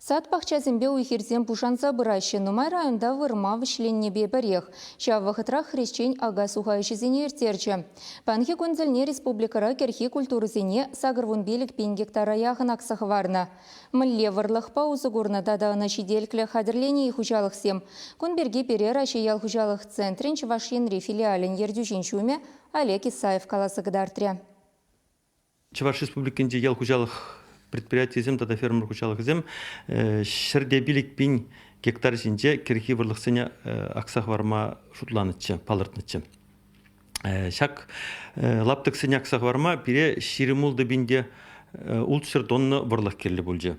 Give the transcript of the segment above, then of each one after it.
Сад-пахчасемпе уй-хирсем пушанса пыраҫҫӗ. Нумай районта вырма вӗҫленнипе пӗрех. Ҫав вӑхӑтрах хресчен ака-суха ӗҫӗсене ирттерчӗ. Паянхи кун тӗлне республикӑра кӗрхи культурӑсене 85 пин гектара яхӑн акса хӑварнӑ. Мӗнле вӑрлӑхпа усӑ курнӑ тата ӑна ҫителӗклӗ хатӗрленӗ-и хуҫалӑхсем? Кун пирки пире Раҫҫей ял хуҫалӑх центрӗн Чӑваш Енри филиалӗн ертӳҫин ҫумӗ Олег Исаев каласа кӑтартрӗ. Чӑваш Республикинчи ял хуҫалӑх предприятийӗсем тата фермер хуҫалӑхӗсем 105 000 гектар ҫинче кӗрхи вӑрлӑхсене акса хӑварма шутланӑччӗ, палӑртнӑччӗ. Ҫак лаптӑксене акса хӑварма пире 26 пин те 600 тонна вӑрлӑх кирлӗ пулчӗ.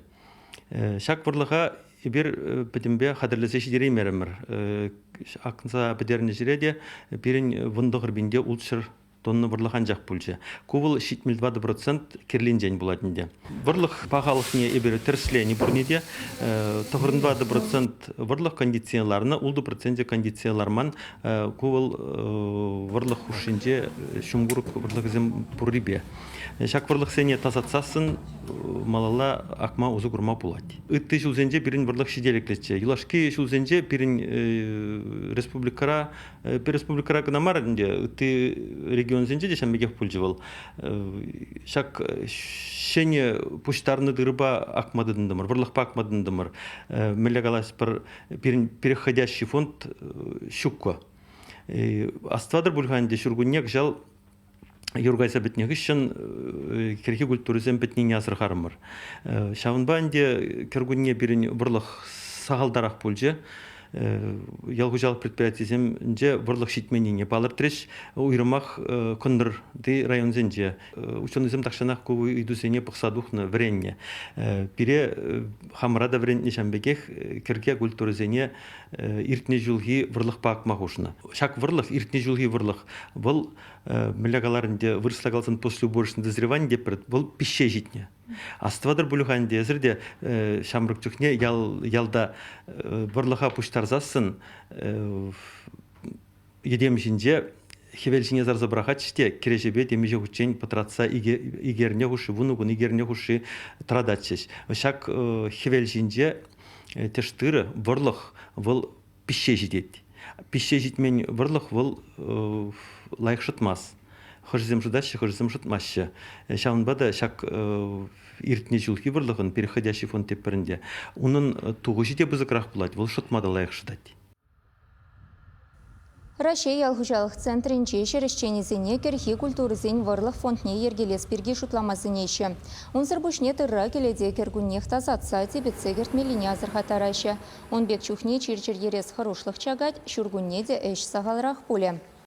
Ҫак вӑрлӑха эпир пӗтӗмпе хатӗрлесе ҫитереймерӗмӗр. Акса пӗтернӗ ҫӗре те пирӗн 19 пин те 600 тонна вӑрлӑх анчах пулчӗ. Ку вӑл 74% кирлинчен пулать ӗнтӗ. Вӑрлӑх пахалӑхне эпир тӗрӗсленӗ пурне те. 94% вӑрлӑх кондицине ларнӑ, 6% кондицине ларман. Ку вӑл вӑрлӑх хушшинче ҫумкурӑк вӑрлӑхӗсем пуррипе. Ҫак вӑрлӑхсене тасатсассӑн малалла акма усӑ курма пулать. Ытти ҫулсенче пирӗн вӑрлӑх ҫителӗклӗччӗ. Юлашки ҫулсенче пирӗн республикӑра республикӑра кӑна мар ӗнтӗ, ытти регионсенче те ҫавӑн пекех пулчӗ вӑл. Ҫак ҫӗнӗ пуҫтарнӑ тырӑпа акма тытӑнтӑмӑр, вӑрлӑхпа акма тытӑнтӑмӑр. Мӗнле калас, пӗр пирӗн переходящий фонд ҫуккӑ. Астӑватӑр пуль-ха ӗнтӗ, ҫуркунне кӑҫал юр кайса пӗтнӗ хыҫҫӑн кӗрхи культурӑсем пӗтнине асӑрхарӑмӑр. Ҫавӑнпа ӗнтӗ кӗркунне пирӗн вӑрлӑх сахалтарах пулчӗ. Ял хуҫалӑх предприятийӗсенче вӑрлӑх ҫитменнине палӑртрӗҫ. Уйрӑмах кӑнтӑрти районсенче. Ученӑйсем тахҫанах ку ыйтусене пӑхса тухнӑ, вӗреннӗ. Пире хамӑра та вӗрентнӗ ҫавӑн пекех кӗрке культурӑсене иртнӗ ҫулхи вӑрлӑхпа акма хушнӑ. Ҫак вӑрлӑх, иртнӗ ҫулхи вӑрлӑх, вӑл мӗнле калар ӗнтӗ, вырӑсла каласан после уборочного дозревания тепӗр, вӑл пиҫсе ҫитнӗ. Астӑватӑр пуль-ха ӗнтӗ эсир те ҫамрӑк чухне ял, ялта вӑрлӑха пуҫтарсассӑн йӗтем ҫинче хӗвел ҫине сарса пӑрахатчӗҫ те кӗреҫепе темиҫе хутчен пӑтратса икӗ эрне хушши, 10 кун икӗ эрне хушши тӑрататчӗҫ. Ҫак хӗвел ҫинче тӗш тырӑ, вӑрлӑх вӑл пиҫсе ҫитет. Пиҫсе ҫитмен вӑрлӑх вӑл лайӑх шӑтмасть. Хӑшӗсем шӑтаҫҫӗ, хӑшӗсем шӑтмаҫҫӗ. Ҫавӑнпа та ҫак иртнӗ ҫулхи вӑрлӑхӑн переходящий фонд тетпӗр ӗнтӗ. Унӑн тухӑҫӗ те пысӑкрах пулать, вӑл шӑтма та лайӑх шӑтать. Раҫҫей ял хуҫалӑх центрӗнче ҫӗр ӗҫченӗсене кӗрхи культурӑсен вӑрлӑх фондне йӗркелес пирки шутлама сӗнеҫҫӗ. Унсӑр пуҫне тырра кӗлете кӗркуннех тасатса типӗтсе кӗртмеллине асӑрхаттараҫҫӗ. Ун пек чухне чир-чӗр ерес хӑрушлӑх чакать, ҫуркунне те ӗҫ сахалрах пулӗ.